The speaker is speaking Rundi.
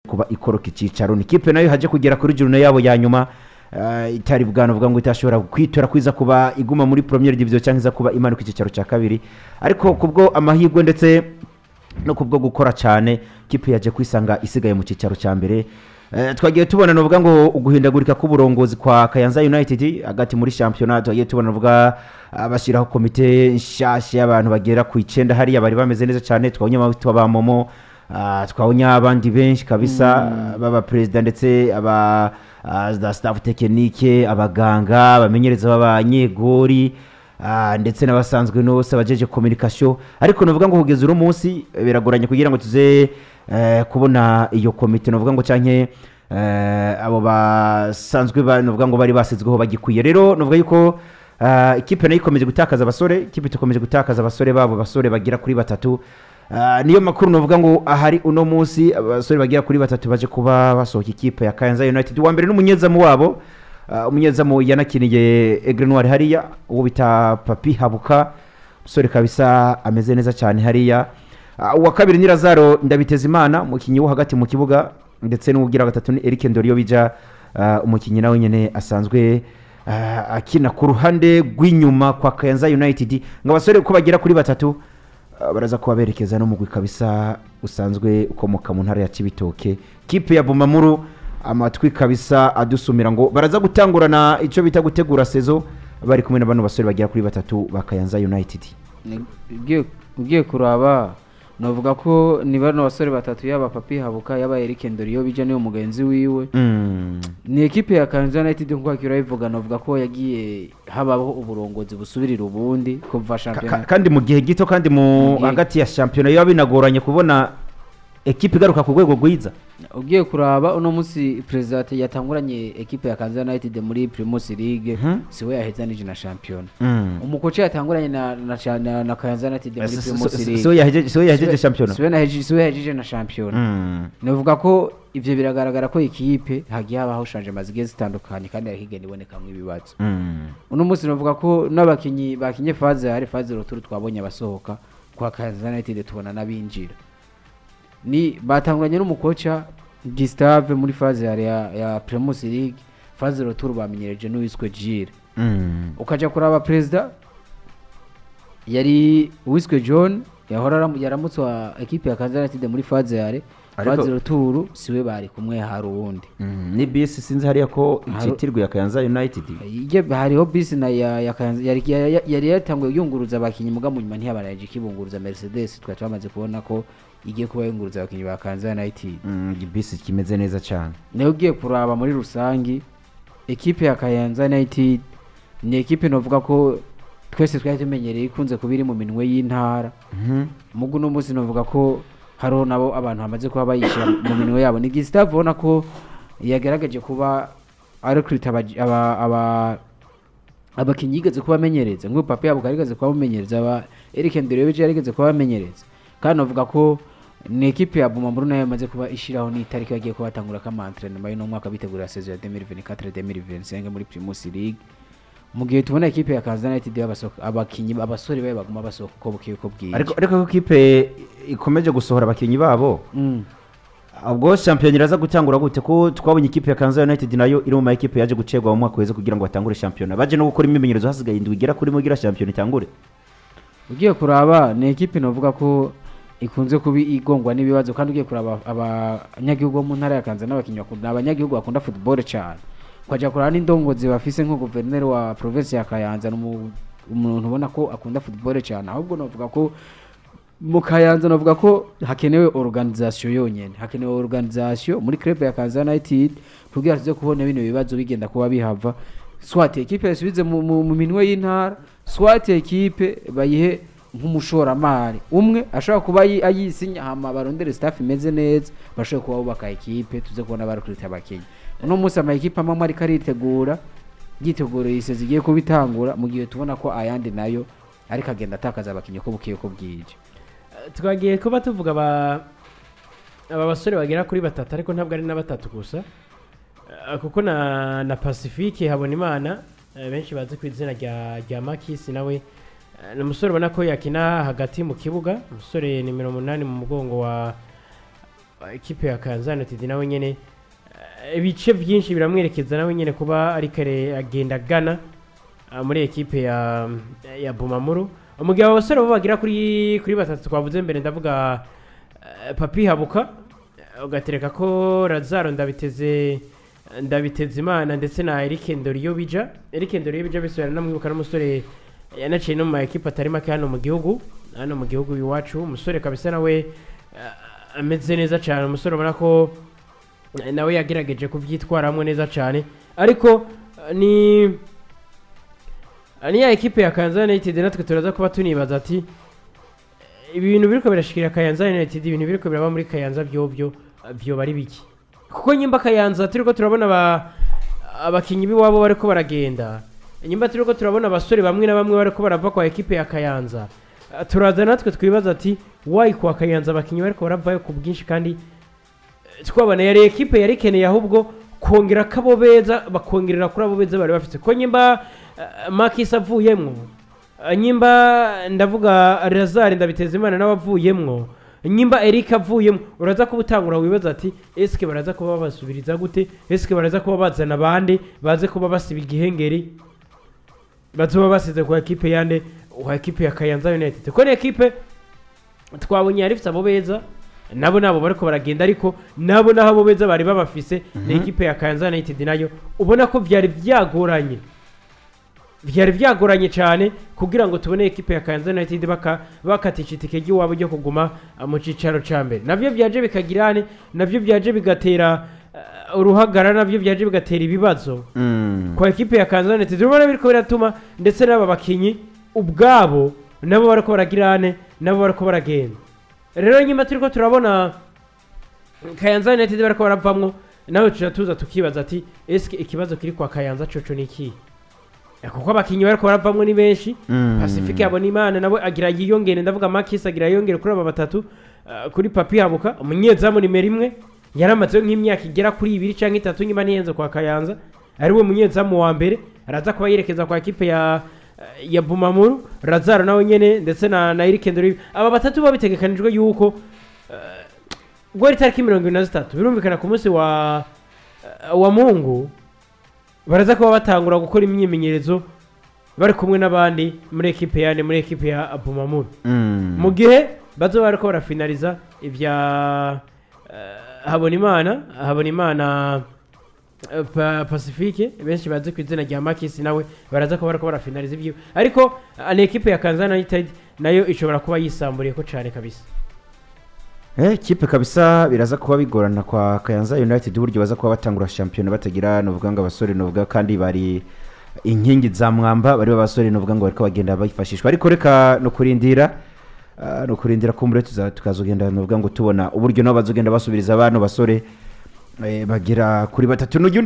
Kuba ikoroka icyicaro, ni ikipe nayo haje kugera kuri journée yabo ya nyuma itari bwana uvuga ngo itashobora kwitora kwiza kuba iguma muri première division cyangwa iza kuba imanuka icyicaro cya kabiri. Ariko kubwo amahirwe ndetse no kubwo gukora cyane, ikipe yaje kwisanga isigaye mu cyicaro cya mbere. Twagiye tubona, novuga ngo uguhindagurika k'uburongozi kwa Kayanza United hagati muri shampiyona. Twagiye tubona, novuga, bashyiraho komite nshyashya y'abantu bagera ku 9 hariya bari bameze neza cyane. Twabonye abitwa ba Momo, twabonye abandi benshi kabisa baba perezida ndetse aba za staff technique, abaganga, abamenyereza b'abanyegori, ndetse n'abasanzwe nose abajeje communication. Ariko novuga ngo kugeza uno munsi biragoranye kugira ngo tuze kubona iyo komite, novuga ngo canke abo basanzwe novuga ngo bari basizweho bagikwiye. Rero novuga yuko ikipe nayo ikomeje gutakaza abasore, ikipe ikomeje gutakaza abasore babo, basore bagera kuri batatu. Niyo makuru novuga ngo ahari uno munsi, abasore bagera kuri batatu baje kuba basohoka ikipe ya Kayanza United. Uwa mbere n'umunyezamu wabo, umunyezamu yanakiniye Aigle Noir hariya, uwo bita Papi Habuka, umusore kabisa ameze neza cyane hariya. Uwa kabiri ni Lazaro Ndabitezimana, umukinnyi wo hagati mu kibuga, ndetse n'uwugira gatatu ni Eric Ndoriyo bija, umukinnyi nawe nyene asanzwe akina ku ruhande rw'inyuma kwa Kayanza United. Ngo abasore uko bagera kuri batatu baraza kuba berekeza no mugwi kabisa usanzwe ukomoka mu ntara ya Cibitoke, kipe ya Bumamuru. Amatwi kabisa adusumira ngo baraza gutangurana icyo bita gutegura saison bari kumwe na bano basore bagera kuri batatu ba Kayanza United. Ugiye kuraba, navuga ko ni bano basore batatu, yaba Papi Habuka, yaba Eric Ndoriyo bija niyo mugenzi wiwe. Ni ekipe ya Kayanza United, nkuko akira bivuga, navuga ko yagiye habaho uburongozi busubirira ubundi kuva shampiyona Kandi mu gihe gito, kandi mu hagati ya shampiyona biba binagoranye kubona ekipe igaruka ku rwego rwiza. Ugiye kuraba uno munsi, perezida yatanguranye ekipe ya Kayanza United muri Primus League siwe yahezanije na shampiyona. Umukoci yatanguranye na Kayanza United muri Primus League Siwe yahejeje shampiyona. Siwe yahejeje na shampiyona. Navuga ko ivyo biragaragara ko ekipe hagiye habaho changement zigiye zitandukanye, kandi hari higenda ibonekamwo ibibazo. Uno munsi navuga ko n'abakinyi bakinye phase, hari phase retour, twabonye abasohoka kwa Kayanza United, tubona n'abinjira. Ni batanguranye n'umukoca Gustave muri phase ya Primus League, phase retour bamenyereje n'uwiswe Gilles. Ukaja kuraba, perezida yari uwiswe John yahora yaramutse wa ekipe ya Kayanza United muri phase yare phase retour, siwe bari kumwe, hari uwundi. Ni bisi sinzi hariya ko icitirwe ya Kayanza United. Ije hariho bisi na ya Kayanza yari yatanguye yunguruza abakinyi, muga mu nyuma ntiyabaraje ikibunguruza. Mercedes twari twamaze kubona ko igiye kuba yunguruza abakinyi ba Kayanza United. Bisi kimeze neza cyane. Nayo ugiye kuraba muri rusangi, ekipe ya Kayanza United ni ekipe novuga ko twese twari tumenyereye ikunze kuba iri mu minwe y'intara. Mugu uno munsi novuga ko hariho nabo abantu bamaze kuba bayishyira mu minwe yabo. Ni Gustave ubona ko yagaragaje kuba arecruta abakinyi yigeze kuba amenyereza, nk'ubu Papa yabo yarigeze kuba amumenyereza, aba Eric Nderebeje yarigeze kuba amenyereza. Kandi novuga ko ni ekipe ya Bumamuru nayo yamaze kuba ishiraho n'itariki bagiye kuba batangura kama entraînement y'uno mwaka, bitegura saison ya 2024 2025 muri Primus League, mu gihe tubona ekipe ya Kayanza United y'abasohoka abakinyi, abasore bayo baguma basohoka uko bukeye uko bwije. Ariko ko kipe ikomeje gusohora abakinyi babo, ubwo shampiyona iraza gutangura gute, ko twabonye ikipe ya Kayanza United nayo iri mu ma ekipe yaje gucerwa mu mwaka weze kugira ngo batangure shampiyona, baje no gukora imyimenyerezo hasigaye indwi igera kuri mugira shampiyona itangure? Ugiye kuraba, ni ekipe novuga ko ikunze kuba igongwa n'ibibazo. Kandi ugiye kuraba, abanyagihugu bo mu ntara ya Kayanza n'abakinyi bakunda, abanyagihugu bakunda football cyane. Ukajya kuraba n'indongozi bafise, nko guverineri wa province ya Kayanza ni umuntu ubona ko akunda football cyane. Ahubwo novuga ko mu Kayanza, novuga ko hakenewe organisation yonyene, hakenewe organisation muri club ya Kayanza United kugira tuze kubona bino bibazo bigenda kuba bihava, soit ekipe yasubize mu minwe y'intara, soit ekipe bayihe nk'umushoramari umwe ashobora kuba ayisinya, hama barondere staff imeze neza, bashobore kuba bubaka ekipe, tuze kubona barecruta abakinyi. Uno munsi ama ekipe amwe ariko aritegura, yitegura iyi saison igiye kuba itangura, mu gihe tubona ko ayandi nayo ariko agenda atakaza abakinyi ko bukeye ko bwije. Twagiye kuba tuvuga aba basore bagera kuri batatu, ariko ntabwo ari na batatu gusa, kuko na Pacifique Habonimana, benshi bazi ku izina rya Makisi, nawe ni umusore ubona ko yakina hagati mu kibuga, umusore nimero 8 mu mugongo wa Ekipe ya Kayanza United nawe nyene ibice byinshi biramwerekeza nawe nyene kuba ari kare agenda agana muri ekipe ya Bumamuru. Umugabo abasore bo bagira kuri batatu twavuze mbere, ndavuga Papi Habuka, ugatereka ko Lazaro Ndabiteze Imana ndetse na Eric Ndoriyobija. Eric Ndoriyobija bisubira namwibuka, n'umusore yanaciye no mu ma ekipe atari make hano mu gihugu, hano mu gihugu iwacu. Umusore kabisa nawe ameze neza cyane, umusore ubona ko nawe yagerageje kubyitwaramo neza cyane. Ariko ni ya ekipe ya Kayanza United, natwe turaza kuba tunibaza ati ibintu biriko birashikira Kayanza United, ibintu biriko biraba muri Kayanza byobyo byoba ari biki? Kuko nyimba Kayanza turiko turabona abakinyi b'iwabo bariko baragenda, nyimba turiko turabona abasore bamwe na bamwe bariko barava kwa ekipe ya Kayanza, turaza natwe twibaza ati why kwa Kayanza abakinyi bariko baravayo ku bwinshi, kandi twabona yari ekipe yari ikeneye ahubwo kongera kabo beza, bakongerera kuri abo beza bari bafite. Ko nyimba Makis avuyemwo, nyimba ndavuga Lazare Ndabiteza Imana nawe avuyemwo, nyimba Eric avuyemwo, uraza kuba utangura wibaza ati eske baraza kuba babasubiriza gute? Eske baraza kuba bazana abandi baze kuba basiba igihengeri bazoba basize kwa ekipe yande, kwa ekipe ya Kayanza United? Ko ni ekipe twabonye yari ifite abo beza, nabo bariko baragenda, ariko nabo naho abo beza bari babafise, ni ekipe ya Kayanza United nayo ubona ko vyari vyagoranye, vyari vyagoranye cyane kugira ngo tubone ekipe ya Kayanza United bakatisha itike ry'iwabo ryo kuguma mu cicaro ca mbere. Navyo vyaje bikagirane, navyo vyaje bigatera uruhagara, navyo vyaje bigatera ibibazo kwa ekipe ya Kayanza United. Urabona biriko biratuma ndetse n'aba bakinyi ubwabo nabo bariko baragirane, nabo bariko baragenda. Rero nyuma turiko turabona Kayanza United bariko baravamwo, nawe tuja tuza tukibaza ati eske ikibazo kiri kwa Kayanza coco ni iki? Kuko abakinyi bariko baravamwo ni benshi. Pacifique Habonimana nawe agira yiyongere, ndavuga Makis agira yiyongere kuri aba batatu, kuri Papi Habuka umunyezamu nimero 1 yaramaze nk'imyaka igera kuri 2 canke 3 nyuma ntiyenze kwa Kayanza, ari we munyezamu wa mbere araza kuba yerekeza kwa ekipe ya Bumamuru. Lazaro nawe nyene ndetse na Eric Ndori, aba batatu babitegekanijwe yuko gwari tariki 23, birumvikana ku munsi wa Mungu baraza kuba batangura gukora imyimenyerezo bari kumwe n'abandi muri ekipe yane, muri ekipe ya Bumamuru, mu gihe bazoba bariko barafinaliza ibya Habonimana Pacifique benshi bazi ku izina rya Makis, nawe baraza kuba bariko barafinaliza ibyo. Ariko ni ekipe ya Kayanza United nayo ishobora kuba yisamburiye ko cyane kabisa. Kipe kabisa biraza kuba bigorana kwa Kayanza United uburyo baza kuba batangura shampiyona batagira novuga ngo abasore novuga kandi bari inkingi za mwamba, bari abasore novuga ngo bariko bagenda bifashishwa. Ariko reka no kurindira, no kurindira kumbure tukazogenda novuga ngo tubona uburyo nabo bazogenda basubiriza abantu basore bagira kuri batatu n'undi.